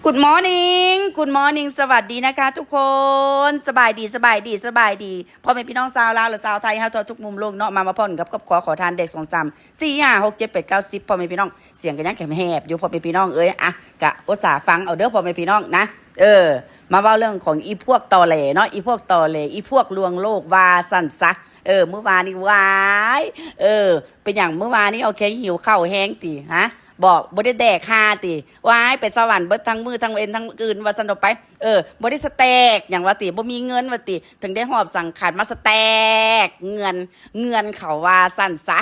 Good morning Good morning ສະຫວັດດີນະຄະທຸກຄົນ ສະບາຍດີ ສະບາຍດີ ສະບາຍດີ ພໍ່ແມ່ພີ່ນ້ອງຊາວລາວ ແລະ ຊາວໄທເຮົາທົ່ວທຸກມຸມໂລກເນາະ ມາ ມາພ້ອມກັບຄອບຄົວຂໍທານເດັກສອງສາມສີ່ຫ້າຫົກເຈັດແປດເກົ້າສິບ ພໍ່ແມ່ພີ່ນ້ອງ ສຽງກໍຍັງແຫບໆຢູ່ ພໍ່ແມ່ພີ່ນ້ອງເອີຍ ອະ ກະອຸດສາຟັງເອົາເດີ ພໍ່ແມ່ພີ່ນ້ອງນະ ເອີ ມາເວົ້າເລື່ອງຂອງອີພວກຕໍແຫຼເນາະ ອີພວກຕໍແຫຼ ອີພວກລວງໂລກວ່າຊັ້ນຊະ ເອີ ມື້ວານນີ້ ວາຍ ເອີ ເປັນຫຍັງມື້ວານນີ້ ໂອເຄ ຫິວເຂົ້າແຮງຕິ ຮະ ບໍ່ ບໍ່ໄດ້ແດກຫ່າຕິ ວາຍ ໄປສະຫວັນເບິດທັງມື້ທັງເວັນທັງຄືນວ່າຊັ້ນເຖາະໄປ ເອີ ບໍ່ໄດ້ສະແຕັກຫຍັງວ່າຕິ ບໍ່ມີເງິນວ່າຕິ ເຖິງໄດ້ຫອບສັງຂານມາສະແຕັກເຮືອນ ເຮືອນເຂົາວ່າຊັ້ນຊະ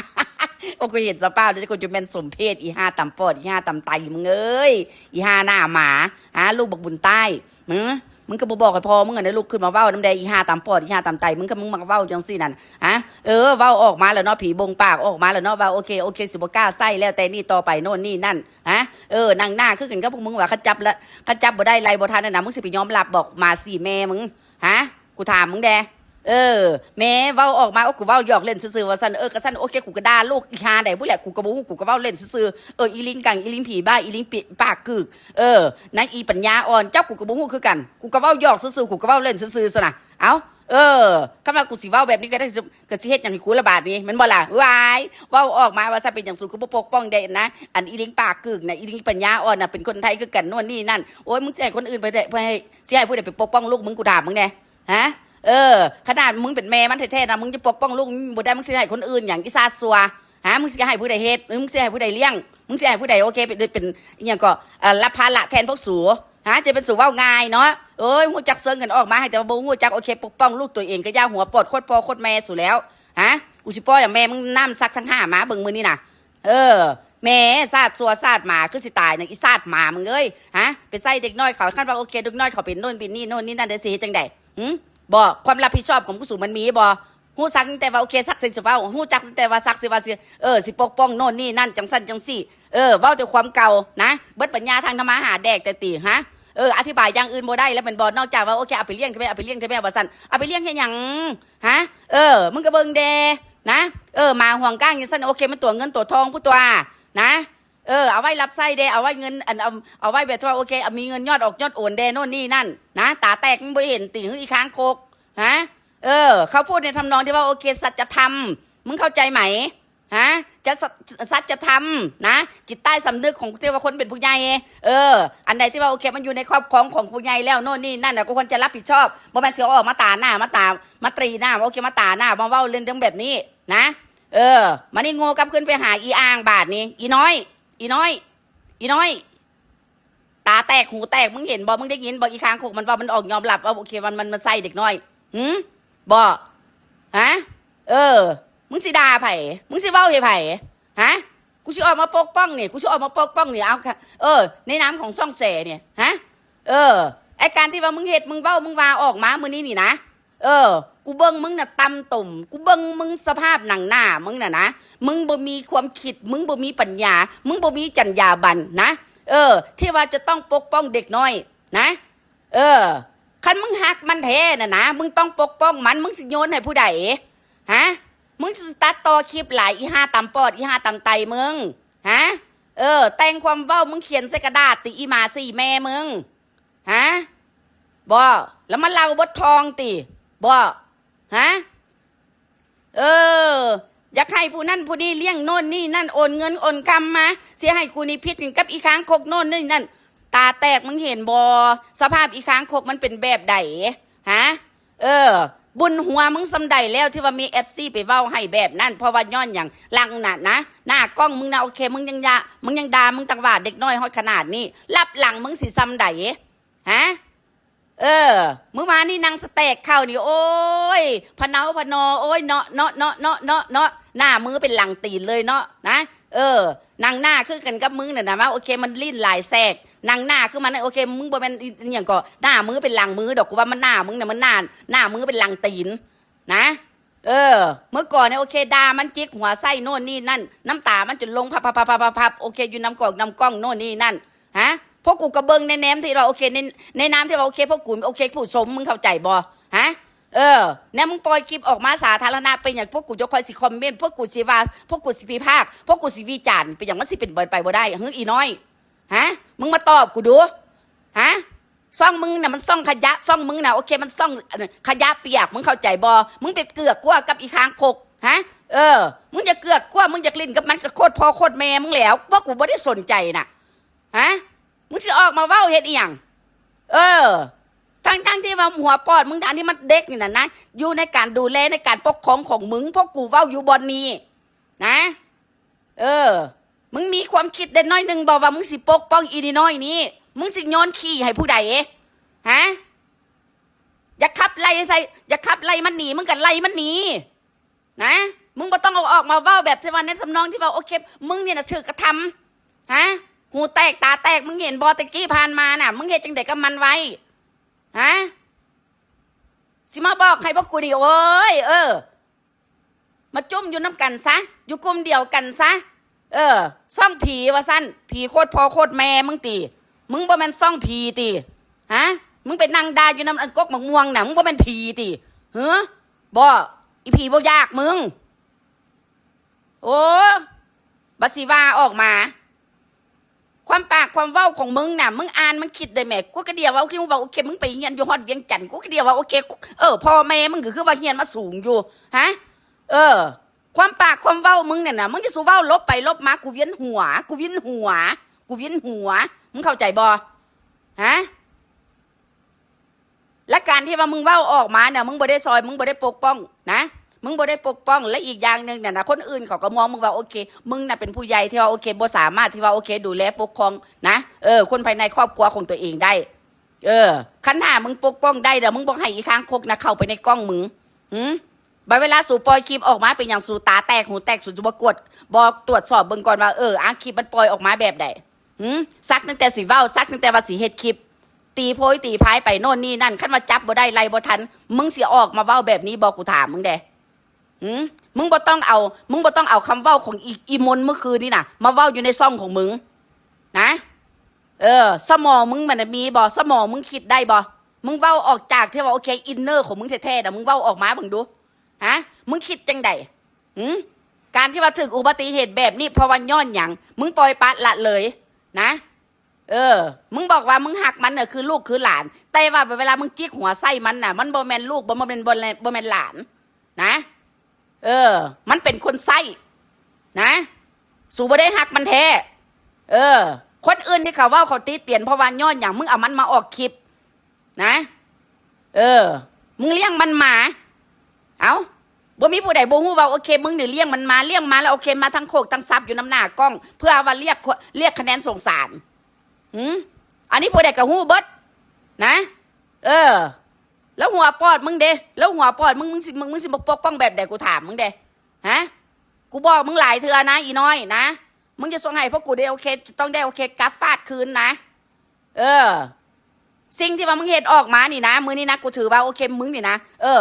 ໂອ້ ກູເຫັນສະພາບແລ້ວ ກູຈະແມ່ນສົມເພດ ອີຫ່າຕຳປອດ ອີຫ່າຕຳໄຕ ມຶງເອີຍ ອີຫ່າໜ້າໝາ ຫາ ລູກບັກບຸນໃຕ້ ຫື ມຶງກໍບໍ່ບອກໃຫ້ພໍ່ມຶງຫັ້ນນະ ລຸກຂຶ້ນມາເວົ້ານຳແດ່ ອີຫ່າຕຳປອດ ອີຫ່າຕຳໄຕ ມຶງກໍ ມຶງມັກເວົ້າຈັ່ງຊີ້ນັ້ນ ຫະ ເອີ ເວົ້າອອກມາແລ້ວເນາະ ຜີບົ່ງປາກອອກມາແລ້ວເນາະ ວ່າໂອເຄ ໂອເຄ ຊິບໍ່ກ້າໃຊ້ແລ້ວແຕ່ນີ້ຕໍ່ໄປໂນ່ນນີ້ນັ້ນ ຫະ ເອີ ນັ່ງໜ້າຄືກັນກັບພວກມຶງວ່າ ຄັນຈັບລະ ຄັນຈັບບໍ່ໄດ້ໄລ່ບໍ່ທັນຫັ້ນນະ ມຶງຊິໄປຍອມຮັບບໍ ໝາສີແມ່ມຶງ ຫະ ກູຖາມມຶງແດ່ ເອີ ແມ່ເວົ້າອອກມາ ໂອ້ ກູເວົ້າຫຍອກເລ່ນຊື່ໆວ່າຊັ້ນ ເອີ ກະຊັ້ນໂອເຄ ກູກະດ່າລູກອີຫ່າໃດພຸ້ນແຫຼະ ກູກະບໍ່ຮູ້ ກູກະເວົ້າເລ່ນຊື່ໆ ເອີ ອີລິງກັງ ອີລິງຜີບ້າ ອີລິງປິ ປາກກຶກ ເອີ ນາງອີປັນຍາອ່ອນ ເຈົ້າ ກູກະບໍ່ຮູ້ຄືກັນ ກູກະເວົ້າຫຍອກຊື່ໆ ກູກະເວົ້າເລ່ນຊື່ໆຊັ້ນນະ ເອົ້າ ເອີ ຄັນວ່າກູຊິເວົ້າແບບນີ້ກໍໄດ້ ກໍຊິເຮັດຫຍັງໃຫ້ກູລະບາດນີ້ ແມ່ນບໍ່ລະ ວາຍ ເວົ້າອອກມາວ່າຊັ້ນ ເປັນຫຍັງສູຄືບໍ່ປົກປ້ອງແດ່ນະ ອັນອີລິງປາກກຶກນະ ອີລິງປັນຍາອ່ອນນະ ເປັນຄົນໄທຄືກັນໂນ່ນນີ້ນັ້ນ ໂອ້ຍ ມຶງຊິໃຫ້ຄົນອື່ນໄປໄດ້ ໄປໃຫ້ ຊິໃຫ້ຜູ້ໃດໄປປົກປ້ອງລູກມຶງ ກູຖາມມຶງແດ່ ຫະ ເອີ ຂະໜາດມຶງເປັນແມ່ມັນແທ້ໆນະ ມຶງຈະປົກປ້ອງລູກມຶງບໍ່ໄດ້ ມຶງຊິໃຫ້ຄົນອື່ນຫຍັງ ອີຊາດຊົ່ວ ຫະ ມຶງຊິໃຫ້ຜູ້ໃດເຮັດ ມຶງຊິໃຫ້ຜູ້ໃດລ້ຽງ ມຶງຊິໃຫ້ຜູ້ໃດ ໂອເຄ ເປັນ ເປັນອີ່ຫຍັງກໍ ເອີ ຮັບພາລະແທນພວກສູ ຫາ ຈະເປັນສູເວົ້າງ່າຍເນາະ ເອີຍ ຮູ້ຈັກເຊີງກັນອອກມາ ໃຫ້ແຕ່ວ່າບໍ່ຮູ້ຈັກ ໂອເຄ ປົກປ້ອງລູກຕົວເອງກໍຢ່າ ຫົວປອດໂຄດພໍ່ໂຄດແມ່ສູແລ້ວ ຫາ ກູຊິປ່ອຍໃຫ້ແມ່ມຶງນ້ຳສັກທັງຫ້າ ມາເບິ່ງມື້ນີ້ນະ ເອີ ແມ່ຊາດຊົ່ວຊາດໝາ ຄືຊິຕາຍນະ ອີຊາດໝາມຶງເອີຍ ຫາ ໄປໃສ່ເດັກນ້ອຍເຂົາ ຄັນວ່າ ໂອເຄ ເດັກນ້ອຍເຂົາເປັນໂນ່ນເປັນນີ້ໂນ່ນນີ້ນັ້ນ ໄດ້ຊິເຮັດຈັ່ງໃດ ຫື ບໍ່ ຄວາມຮັບຜິດຊອບຂອງພວກສູມັນມີບໍ່? ຮູ້ຈັກຕັ້ງແຕ່ວ່າ ໂອເຄ ສັກສິນຊິເວົ້າ ຮູ້ຈັກຕັ້ງແຕ່ວ່າສັກສິນວ່າຊິ ເອີ ຊິປົກປ້ອງໂນ່ນນີ້ນັ້ນ ຈັ່ງຊັ້ນຈັ່ງຊີ້ ເອີ ເວົ້າແຕ່ຄວາມເກົ່ານະ ເບິດປັນຍາທາງທຳມາຫາແດກແຕ່ຕິ ຫະ ເອີ ອະທິບາຍຢ່າງອື່ນບໍ່ໄດ້ແລ້ວແມ່ນບໍ່? ນອກຈາກວ່າ ໂອເຄ ເອົາໄປລ້ຽງແທ້ແມ່ ເອົາໄປລ້ຽງແທ້ແມ່ວ່າຊັ້ນ ເອົາໄປລ້ຽງເຮັດຫຍັງ? ຫະ ເອີ ມຶງກໍເບິ່ງແດ່ນະ ເອີ ໝາຫວງກ້າງຈັ່ງຊັ້ນ ໂອເຄ ມັນຕົວເງິນຕົວທອງພຸ້ນຕົວະ ນະ ເອີ ເອົາໄວ້ຮັບໃຊ້ແດ່ ເອົາໄວ້ເງິນ ອັນ ເອົາ ເອົາໄວ້ແບບທີ່ວ່າ ໂອເຄ ເອົາມີເງິນຍອດອອກຍອດໂອນແດ່ໂນ່ນນີ້ນັ້ນນະ ຕາແຕກມຶງບໍ່ເຫັນຕິ ຫື ອີຄາງຄົກ ຫະ ເອີ ເຂົາພູດໃນທຳນອງທີ່ວ່າ ໂອເຄ ສັດຈະທຳ ມຶງເຂົ້າໃຈໄໝ? ຫະ ຈະ ສັດ ສັດຈະທຳນະ ຈິດໃຕ້ສຳນຶກຂອງທີ່ວ່າຄົນເປັນຜູ້ໃຫຍ່ ເອີ ອັນໃດທີ່ວ່າ ໂອເຄ ມັນຢູ່ໃນຄອບຄອງຂອງຜູ້ໃຫຍ່ແລ້ວໂນ່ນນີ້ນັ້ນນະ ກໍຄວນຈະຮັບຜິດຊອບ ບໍ່ແມ່ນຊິເອົາອອກມາຕາໜ້າ ມາຕາ ມາຕີໜ້າ ໂອເຄ ມາຕາໜ້າ ມາເວົ້າເລື່ອງແບບນີ້ນະ ເອີ ມານີ້ໂງ່ກັບຄືນໄປຫາອີອ່າງບາດນີ້ ອີນ້ອຍ ອີນ້ອຍ ອີນ້ອຍ ຕາແຕກຫູແຕກ ມຶງເຫັນບໍ່? ມຶງໄດ້ຍິນບໍ່? ອີຄາງຄົກມັນເວົ້າ ມັນອອກຍອມຮັບວ່າ ໂອເຄ ມັນ ມັນ ມັນໃສ່ເດັກນ້ອຍ ຫື ບໍ່? ຫະ ເອີ ມຶງຊິດ່າໃຜ? ມຶງຊິເວົ້າໃຫ້ໃຜ? ຫະ ກູຊິອອກມາປົກປ້ອງນີ້ ກູຊິອອກມາປົກປ້ອງນີ້ ເອົາ ເອີ ໃນນາມຂອງຊ່ອງແຊນີ້ ຫະ ເອີ ໄອ້ການທີ່ວ່າມຶງເຮັດ ມຶງເວົ້າ ມຶງວ່າອອກມາມື້ນີ້ນີ້ນະ ເອີ ກູເບິ່ງມຶງນະຕ່ຳຕົມ ກູເບິ່ງມຶງສະພາບໜັງໜ້າມຶງນະນະ ມຶງບໍ່ມີຄວາມຄິດ ມຶງບໍ່ມີປັນຍາ ມຶງບໍ່ມີຈັນຍາບັນນະ ເອີ ທີ່ວ່າຈະຕ້ອງປົກປ້ອງເດັກນ້ອຍນະ ເອີ ຄັນມຶງຮັກມັນແທ້ນະນະ ມຶງຕ້ອງປົກປ້ອງມັນ ມຶງຊິໂຍນໃຫ້ຜູ້ໃດ? ຫະ ມຶງຊິຕັດຕໍ່ຄລິບຫຼາຍ ອີຫ່າຕຳປອດ ອີຫ່າຕຳໄຕມຶງ ຫະ ເອີ ແຕ່ງຄວາມເວົ້າ ມຶງຂຽນໃສ່ກະດາດຕິ ອີໝາສີແມ່ມຶງ ຫະ ບໍ່ ແລ້ວມາເລົ່າບົດທອງຕິ ບໍ່ ຫະ ເອີ ຢາກໃຫ້ຜູ້ນັ້ນຜູ້ນີ້ລ້ຽງໂນ່ນນີ້ນັ້ນ ໂອນເງິນໂອນຄຳມາ ຊິໃຫ້ກູນີ້ຜິດກັນກັບອີຄາງຄົກໂນ່ນນີ້ນັ້ນ ຕາແຕກ ມຶງເຫັນບໍ່? ສະພາບອີຄາງຄົກມັນເປັນແບບໃດ? ຫະ ເອີ ບຸນຫົວມຶງສ່ຳໃດແລ້ວ ທີ່ວ່າມີເອັຟຊີໄປເວົ້າໃຫ້ແບບນັ້ນ ເພາະວ່າຍ້ອນຫຍັງ? ຫຼັງນັ້ນນະ ໜ້າກ້ອງມຶງນະ ໂອເຄ ມຶງຍັງດ່າ ມຶງຍັງດ່າ ມຶງຕັງຫວາດເດັກນ້ອຍຮອດຂະໜາດນີ້ ລັບຫຼັງມຶງຊິສ່ຳໃດ? ຫະ ເອີ ມື້ວານນີ້ນັ່ງສະແຕັກເຂົ້ານີ້ ໂອ້ຍ ພະເນົາພະນໍ ໂອ້ຍ ເນາະ ເນາະ ເນາະ ເນາະ ເນາະ ເນາະ ໜ້າມືເປັນຫຼັງຕີນເລີຍເນາະ ນະ ເອີ ນັ່ງໜ້າຄືກັນກັບມຶງນັ້ນນະ ວ່າ ໂອເຄ ມັນລີ້ນຫຼາຍແຊກ ນັ່ງໜ້າຄືມັນ ໂອເຄ ມຶງບໍ່ແມ່ນອີ່ຫຍັງກໍ ໜ້າມືເປັນຫຼັງມືດອກ ກູວ່າມັນໜ້າມຶງນະ ມັນໜ້າ ໜ້າມືເປັນຫຼັງຕີນ ນະ ເອີ ເມື່ອກ່ອນນີ້ ໂອເຄ ດ່າມັນ ຈິກຫົວໃສ່ໂນ່ນນີ້ນັ້ນ ນ້ຳຕາມັນຈົນລົງພັບໆໆໆ ໂອເຄ ຢູ່ນຳກອກນຳກ້ອງໂນ່ນນີ້ນັ້ນ ຫະ ພວກກູກໍເບິ່ງໃນແນມທີ່ວ່າ ໂອເຄ ໃນ ໃນນາມທີ່ວ່າ ໂອເຄ ພວກກູ ໂອເຄ ຜູ້ຊົມ ມຶງເຂົ້າໃຈບໍ່? ຫະ ເອີ ແນວມຶງປ່ອຍຄລິບອອກມາສາທາລະນະ ເປັນຫຍັງພວກກູຈະຄ່ອຍຊິຄອມເມັນ ພວກກູຊິວ່າ ພວກກູຊິວິພາກ ພວກກູຊິວິຈານ ເປັນຫຍັງມັນຊິເປັນໄປບໍ່ໄດ້? ຫື ອີນ້ອຍ ຫະ ມຶງມາຕອບກູດູ ຫ ຊ່ອງມຶງນະມັນຊ່ອງຂະຫຍະ, ຊ່ອງມຶງນະ ໂອເຄ ມັນຊ່ອງ ອັນ ຂະຫຍະປຽກ, ມຶງເຂົ້າໃຈບໍ່? ມຶງໄປເກືອກກົວກັບອີຄາງຄົກ ຮະ? ເອີ ມຶງຢ່າເກືອກກົວ, ມຶງຢາກຫຼິ້ນກັບມັນກໍໂຄດພໍ່ໂຄດແມ່ມຶງແລ້ວ, ພວກກູບໍ່ໄດ້ສົນໃຈນະ ຮະ? ມຶງຊິອອກມາເວົ້າເຮັດອີ່ຫຍັງ? ເອີ ທັງໆທີ່ວ່າຫົວປອດມຶງ ອັນທີ່ມັນເດັກນີ້ນະນະ ຢູ່ໃນການດູແລ ໃນການປົກຄອງຂອງມຶງ, ພວກກູເວົ້າຢູ່ບ່ອນນີ້ນະ. ເອີ ມຶງມີຄວາມຄິດໄດ້ໜ້ອຍໜຶ່ງບໍ່ວ່າມຶງຊິປົກປ້ອງອີນີ້ນ້ອຍນີ້? ມຶງຊິໂຍນຂີ້ໃຫ້ຜູ້ໃດ? ຮະ? ຢາກຂັບໄລ່ໃສ່ ຢາກຂັບໄລ່ມັນໜີ ມຶງກໍໄລ່ມັນໜີນະ. ມຶງບໍ່ຕ້ອງເອົາອອກມາເວົ້າແບບທີ່ວ່າໃນທຳນອງທີ່ວ່າ ໂອເຄ ມຶງນີ້ນະຖືກກະທຳ ຮະ? ຫູແຕກຕາແຕກ ມຶງເຫັນບໍ່ແຕ່ກີ້ຜ່ານມານະ ມຶງເຮັດຈັ່ງໃດກັບມັນໄວ້? ຮະ? ຊິມາບອກໃຫ້ພວກກູນີ້ ໂອ້ຍ ເອີ ມາຈຸ້ມຢູ່ນຳກັນຊະ ຢູ່ກຸ່ມດຽວກັນຊະ. ເອີ ຊ່ອງຜີວ່າຊັ້ນ, ຜີໂຄດພໍ່ໂຄດແມ່ມຶງຕິ? ມຶງບໍ່ແມ່ນຊ່ອງຜີຕິ? ຮະ? ມຶງໄປນັ່ງດ່າຢູ່ນຳອັນກົກໝາກມ່ວງນະ, ມຶງບໍ່ແມ່ນຜີຕິ? ເຮີ ບໍ່ ອີຜີບໍ່ຢາກມຶງ. ໂອ້ ບັດຊິວ່າອອກມາ ຄວາມປາກຄວາມເວົ້າຂອງມຶງນະ ມຶງອ່ານມັນຄິດໄດ້ແໝ. ກູກະດຽວວ່າ ໂອເຄ ມຶງເວົ້າ ໂອເຄ ມຶງໄປຮຽນຢູ່ຮອດວຽງຈັນ ກູກະດຽວວ່າ ໂອເຄ ເອີ ພໍ່ແມ່ມຶງກໍຄືວ່າຮຽນມາສູງຢູ່ ຮະ? ເອີ ຄວາມປາກຄວາມເວົ້າມຶງນັ້ນນະ ມຶງຈະສູ່ເວົ້າຫຼົບໄປຫຼົບມາ ກູວຽນຫົວ ກູວຽນຫົວ ກູວຽນຫົວ ມຶງເຂົ້າໃຈບໍ່? ຮະ? ແລະການທີ່ວ່າມຶງເວົ້າອອກມານະ ມຶງບໍ່ໄດ້ຊ່ອຍ ມຶງບໍ່ໄດ້ປົກປ້ອງນະ ມຶງບໍ່ໄດ້ປົກປ້ອງ. ແລະອີກຢ່າງໜຶ່ງນະ ຄົນອື່ນເຂົາກໍມອງມຶງວ່າ ໂອເຄ ມຶງນະເປັນຜູ້ໃຫຍ່ທີ່ວ່າ ໂອເຄ ບໍ່ສາມາດທີ່ວ່າ ໂອເຄ ດູແລປົກຄອງນະ ເອີ ຄົນພາຍໃນຄອບຄົວຂອງຕົວເອງໄດ້. ເອີ ຄັນຖ້າມຶງປົກປ້ອງໄດ້ແລ້ວ ມຶງບໍ່ໃຫ້ອີຄາງຄົກນະເຂົ້າໄປໃນກ້ອງມຶງ ຫື? ບາດເວລາສູປ່ອຍຄລິບອອກມາ ເປັນຫຍັງສູຕາແຕກຫູແຕກ? ສູຈະບໍ່ກວດ ບໍ່ຕວດສອບເບິ່ງກ່ອນວ່າ ເອີ ອາ ຄລິບມັນປ່ອຍອອກມາແບບໃດ? ຫື? ຊັກຕັ້ງແຕ່ຊິເວົ້າ ຊັກຕັ້ງແຕ່ວ່າຊິເຮັດຄລິບ ຕີໂພຍຕີພາຍໄປໂນ່ນນີ້ນັ້ນ. ຄັນວ່າຈັບບໍ່ໄດ້ ໄລ່ບໍ່ທັນ ມຶງຊິອອກມາເວົ້າແບບນີ້ບໍ່? ກູຖາມມຶງແດ່. ຫື? ມຶງບໍ່ຕ້ອງເອົາ ມຶງບໍ່ຕ້ອງເອົາຄຳເວົ້າຂອງອີ ອີມົນມື້ຄືນນີ້ນະ ມາເວົ້າຢູ່ໃນຊ່ອງຂອງມຶງນະ. ເອີ ສະໝອງມຶງມັນນະມີບໍ່? ສະໝອງມຶງຄິດໄດ້ບໍ່? ມຶງເວົ້າອອກຈາກທີ່ວ່າ ໂອເຄ ອິນເນີຂອງມຶງແທ້ໆນະ ມຶງເວົ້າອອກມາເບິ່ງດູ ຮະ? ມຶງຄິດຈັ່ງໃດ? ຫື? ການທີ່ວ່າຖືກອຸບັດຕິເຫດແບບນີ້ ເພາະວ່າຍ້ອນຫຍັງ? ມຶງປ່ອຍປະລະເລີຍນະ. ເອີ ມຶງບອກວ່າມຶງຮັກມັນນະ ຄືລູກຄືຫຼານ, ແຕ່ວ່າເວລາມຶງຈິກຫົວໃສ່ມັນນະ ມັນບໍ່ແມ່ນລູກ ບໍ່ ບໍ່ແມ່ນ ບໍ່ແມ່ນ ບໍ່ແມ່ນຫຼານນະ. ເອີ ມັນເປັນຄົນໃຊ້ນະ ສູບໍ່ໄດ້ຮັກມັນແທ້. ເອີ ຄົນອື່ນທີ່ເຂົາເວົ້າ ເຂົາຕິຕຽນ ເພາະວ່າຍ້ອນຫຍັງ? ມຶງເອົາມັນມາອອກຄລິບນະ. ເອີ ມຶງລ້ຽງມັນມາ ເອົ້າ ບໍ່ມີຜູ້ໃດບໍ່ຮູ້ວ່າ ໂອເຄ ມຶງນີ້ລ້ຽງມັນມາ ລ້ຽງມາແລ້ວ ໂອເຄ ມາທັງໂຄກທັງສັບຢູ່ນຳໜ້າກ້ອງ ເພື່ອວ່າລຽກ ລຽກຄະແນນສົງສານ. ຫື? ອັນນີ້ຜູ້ໃດກໍຮູ້ເບິດນະ. ເອີ ແລ້ວຫົວປອດມຶງເດ? ແລ້ວຫົວປອດມຶງ ມຶງຊິ ມຶງ ມຶງຊິບໍ່ປົກປ້ອງແບບໃດ? ກູຖາມມຶງເດ ຮະ? ກູບອກມຶງຫຼາຍເທື່ອນະ ອີນ້ອຍນະ, ມຶງຈະສົ່ງໃຫ້ພວກກູໄດ້ ໂອເຄ ຕ້ອງໄດ້ ໂອເຄ ກັບຟາດຄືນນະ. ເອີ ສິ່ງທີ່ວ່າມຶງເຮັດອອກມານີ້ນະ ມື້ນີ້ນະ ກູຖືວ່າ ໂອເຄ ມຶງນີ້ນະ ເອີ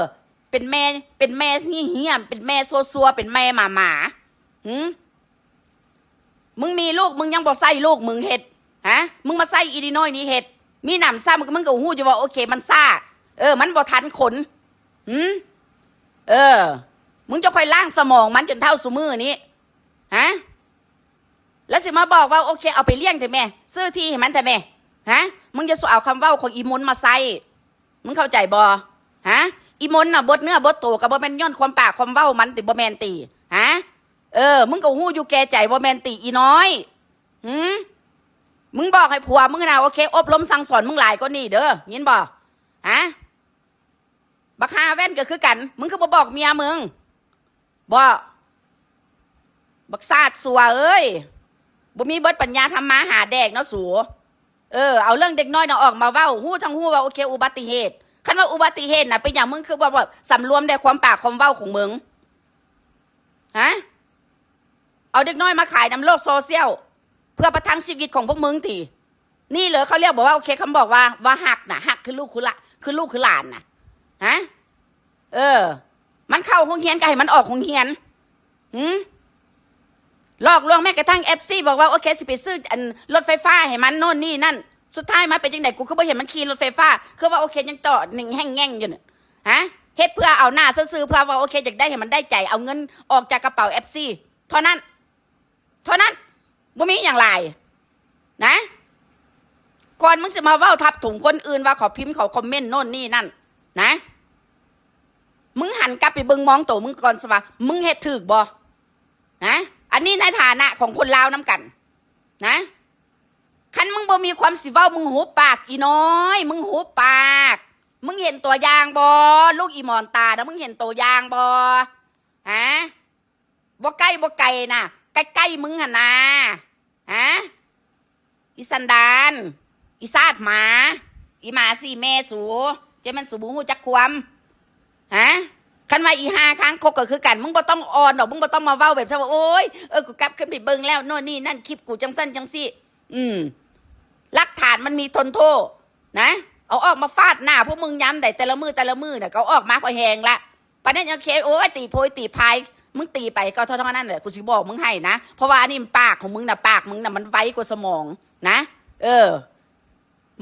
ເປັນແມ່ ເປັນແມ່ຂີ້ເຫ້ຍ ເປັນແມ່ຊົ່ວໆ ເປັນແມ່ໝາໆ. ຫື? ມຶງມີລູກ ມຶງຍັງບໍ່ໃຊ້ລູກມຶງເຮັດ ຮະ? ມຶງມາໃຊ້ອີດີນ້ອຍນີ້ເຮັດ. ມີໜຳຊ້ຳ ມຶງກໍຮູ້ຢູ່ວ່າ ໂອເຄ ມັນຊ້າ ເອີ ມັນບໍ່ທັນຄົນ. ຫື? ເອີ ມຶງຈະຄ່ອຍລ້າງສະໝອງມັນຈົນເທົ່າຊຸມື້ນີ້ ຮະ? ແລ້ວຊິມາບອກວ່າ ໂອເຄ ເອົາໄປລ້ຽງເຖາະແມ່ ຊື້ທີ່ໃຫ້ມັນເຖາະແມ່ ຮະ? ມຶງຢ່າສູ່ເອົາຄຳເວົ້າຂອງອີມົນມາໃຊ້. ມຶງເຂົ້າໃຈບໍ່? ຮະ? ອີມົນນະ ບົດເນື້ອບົດໂຕກໍບໍ່ແມ່ນຍ້ອນຄວາມປາກຄວາມເວົ້າມັນຕິ? ບໍ່ແມ່ນຕິ? ຮະ? ເອີ ມຶງກໍຮູ້ຢູ່ແກ່ໃຈ ບໍ່ແມ່ນຕິ ອີນ້ອຍ? ຫື? ມຶງບອກໃຫ້ຜົວມຶງນະ ໂອເຄ ອົບຮົມສັ່ງສອນມຶງຫຼາຍກວ່ານີ້ເດີ ຍິນບໍ່? ຮະ? ບັກຫາແວ່ນກໍຄືກັນ ມຶງຄືບໍ່ບອກເມຍມຶງ? ບໍ່ ບັກຊາດຊົ່ວເອີຍ ບໍ່ມີເບິດປັນຍາທຳມາຫາແດກເນາະສູ. ເອີ ເອົາເລື່ອງເດັກນ້ອຍນະອອກມາເວົ້າ ຮູ້ທັງຮູ້ວ່າ ໂອເຄ ອຸບັດຕິເຫດ. ຄັນວ່າອຸບັດຕິເຫດນະ ເປັນຫຍັງມຶງຄືບໍ່ ບໍ່ສຳລວມໃນຄວາມປາກຄວາມເວົ້າຂອງມຶງ? ຮະ? ເອົາເດັກນ້ອຍມາຂາຍນຳໂລກໂຊຊຽວ ເພື່ອປະທັງຊີວິດຂອງພວກມຶງຕິ? ນີ້ເລີຍເຂົາລຽກບອກວ່າ ໂອເຄ ຄຳບອກວ່າ ວ່າຮັກນະ ຮັກຄືລູກຄືຫຼາ ຄືລູກຄືຫຼານນະ ຮະ? ເອີ ມັນເຂົ້າໂຮງຮຽນກໍໃຫ້ມັນອອກໂຮງຮຽນ. ຫື? ຫຼອກລວງແມ້ກະທັ່ງເອັຟຊີບອກວ່າ ໂອເຄ ຊິໄປຊື້ອັນລົດໄຟຟ້າໃຫ້ມັນໂນ່ນນີ້ນັ້ນ ສຸດທ້າຍມາເປັນຈັ່ງໃດ? ກູຄືບໍ່ເຫັນມັນຂີ່ລົດໄຟຟ້າ ຄືວ່າ ໂອເຄ ຍັງເຈາະແຫ້ງແງ່ງຢູ່ນະ ຮະ? ເຮັດເພື່ອເອົາໜ້າຊື່ໆ ເພື່ອວ່າ ໂອເຄ ຢາກໄດ້ໃຫ້ມັນໄດ້ໃຈ ເອົາເງິນອອກຈາກກະເປົາເອັຟຊີເທົ່ານັ້ນ. ເທົ່ານັ້ນ ບໍ່ມີຫຍັງຫຼາຍນະ. ກ່ອນມຶງຊິມາເວົ້າທັບຖົງຄົນອື່ນວ່າເຂົາພິມ ເຂົາຄອມເມັນໂນ່ນນີ້ນັ້ນນະ ມຶງຫັນກັບໄປເບິ່ງມອງໂຕມຶງກ່ອນຊະວ່າ ມຶງເຮັດຖືກບໍ່ນະ? ອັນນີ້ໃນຖານະຂອງຄົນລາວນຳກັນນະ. ຄັນມຶງບໍ່ມີຄວາມຊິເວົ້າ ມຶງຫຸບປາກ ອີນ້ອຍ, ມຶງຫຸບປາກ. ມຶງເຫັນຕົວຢ່າງບໍ່? ລູກອີ່ໝອນຕານະ, ມຶງເຫັນຕົວຢ່າງບໍ່? ຫາ? ບໍ່ໃກ້ບໍ່ໄກນະ, ໃກ້ໆມຶງຫັ້ນນາ. ຫາ? ອີສັນດານ, ອີຊາດໝາ, ອີໝາສີ່ແມ່ສູ, ເຈົ້າແມ່ນສູບໍ່ຮູ້ຈັກຄວາມ. ຫາ? ຄັນວ່າອີຫ່າຄາງຄົກກໍຄືກັນ, ມຶງບໍ່ຕ້ອງອ່ອນດອກ, ມຶງບໍ່ຕ້ອງມາເວົ້າແບບທີ່ວ່າ ໂອ້ຍ ເອີ ກູກັບຂຶ້ນໄປເບິ່ງແລ້ວ ໂນ່ນນີ້ນັ້ນ, ຄລິບກູຈັ່ງຊັ້ນຈັ່ງຊີ້. ອືມ ຫຼັກຖານມັນມີທົນໂທດນະ, ເອົາອອກມາຟາດໜ້າພວກມຶງຍາມໃດ ແຕ່ລະມື້ ແຕ່ລະມື້ນະ, ກໍເອົາອອກມາພໍແຮງລະ. ປານນັ້ນຍັງໂອເຄ ໂອ້ຍ ຕີໂພຍຕີພາຍ, ມຶງຕີໄປກໍເທົ່ານັ້ນແຫຼະ, ກູຊິບອກມຶງໃຫ້ນະ, ເພາະວ່າອັນນີ້ປາກຂອງມຶງນະ, ປາກມຶງນະ ມັນໄວກວ່າສະໝອງນະ. ເອີ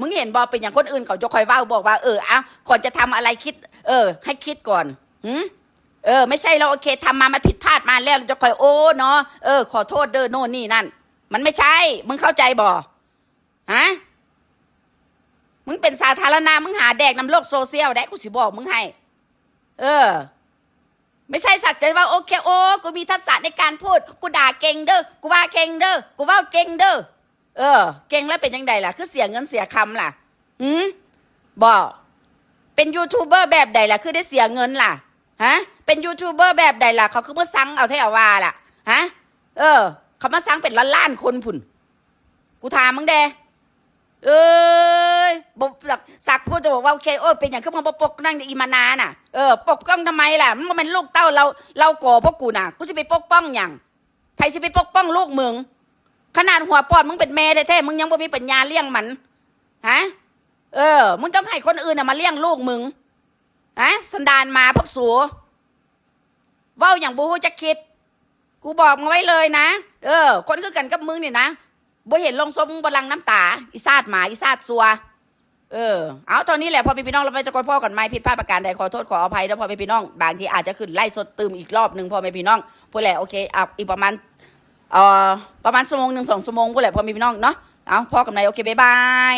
ມຶງເຫັນບໍ່? ເປັນຫຍັງຄົນອື່ນເຂົາຈະຄ່ອຍເວົ້າ ບອກວ່າ ເອີ ເອົາ ກ່ອນຈະທຳອະໄລຄິດ ເອີ ໃຫ້ຄິດກ່ອນ. ຫື? ເອີ ໄມ່ໃຊ່ແລ້ວ ໂອເຄ ທຳມາ ມັນຜິດພາດມາແລ້ວ ແລ້ວຈະຄ່ອຍ ໂອ້ ເນາະ ເອີ ຂໍໂທດເດີ ໂນ່ນນີ້ນັ້ນ. ມັນໄມ່ໃຊ່, ມຶງເຂົ້າໃຈບໍ່? ຫາ? ມຶງເປັນສາທາລະນະ, ມຶງຫາແດກນຳໂລກໂຊຊຽວໄດ໋, ກູຊິບອກມຶງໃຫ້. ເອີ ໄມ່ໃຊ່ສັກແຕ່ເວົ້າ ໂອເຄ ໂອ້ ກູມີທັກສະໃນການພູດ, ກູດ່າເກັ່ງເດີ, ກູວ່າເກັ່ງເດີ, ກູເວົ້າເກັ່ງເດີ. ເອີ ເກັ່ງແລ້ວເປັນຈັ່ງໃດລະ? ຄືເສຍເງິນເສຍຄຳລະ? ຫື? ບໍ່ ເປັນຢູທູບເບີແບບໃດລະ ຄືໄດ້ເສຍເງິນລະ? ຫາ? ເປັນຢູທູບເບີແບບໃດລະ ເຂົາຄືມາຊັງເອົາແທ້ເອົາວ່າລະ? ຫາ? ເອີ ເຂົາມາຊັງເປັນລ້ານໆຄົນພຸ້ນ. ກູຖາມມຶງແດ່. ເອີຍ ບໍ່ ສັກ ຜູ້ຈະບອກວ່າ ໂອເຄ ໂອ້ຍ ເປັນຫຍັງຄືມຶງບໍ່ປົກນາງອີມານານະ? ເອີ ປົກປ້ອງທຳໄມລະ? ມັນບໍ່ແມ່ນລູກເຕົ້າເຫຼົ່າ ເຫຼົ່າກໍພວກກູນະ, ກູຊິໄປປົກປ້ອງຫຍັງ? ໃຜຊິໄປປົກປ້ອງລູກມຶງ? ຂະໜາດຫົວປອດມຶງເປັນແມ່ແທ້ໆ ມຶງຍັງບໍ່ມີປັນຍາລ້ຽງມັນ. ຫາ? ເອີ ມຶງຕ້ອງໃຫ້ຄົນອື່ນນະມາລ້ຽງລູກມຶງ. ຫາ? ສັນດານໝາພວກສູ. ເວົ້າຫຍັງບໍ່ຮູ້ຈັກຄິດ. ກູບອກມຶງໄວ້ເລີຍນະ. ເອີ ຄົນຄືກັນກັບມຶງນີ້ນະ, ບໍ່ເຫັນລົງສົບ ບໍ່ຫຼັ່ງນ້ຳຕາ. ອີຊາດໝາ, ອີຊາດຊົ່ວ. ເອີ ເອົາ ເທົ່ານີ້ແຫຼະ ພໍ່ແມ່ພີ່ນ້ອງ, ແລ້ວໄປຈະຄ່ອຍພໍ້ກັນໃໝ່. ຜິດພາດປະການໃດ ຂໍໂທດຂໍອະໄພເດີ ພໍ່ແມ່ພີ່ນ້ອງ. ບາງທີອາດຈະຂຶ້ນໄລຟ໌ສົດຕື່ມອີກລອບໜຶ່ງ ພໍ່ແມ່ພີ່ນ້ອງ. ພຸ້ນແຫຼະ ໂອເຄ ເອົາ ອີກປະມານ ເອີ ປະມານຊົ່ວໂມງໜຶ່ງ ສອງຊົ່ວໂມງພຸ້ນແຫຼະ ພໍ່ແມ່ພີ່ນ້ອງເນາະ. ເອົາ ພໍ້ກັນໃໝ່. ໂອເຄ ບາຍບາຍ.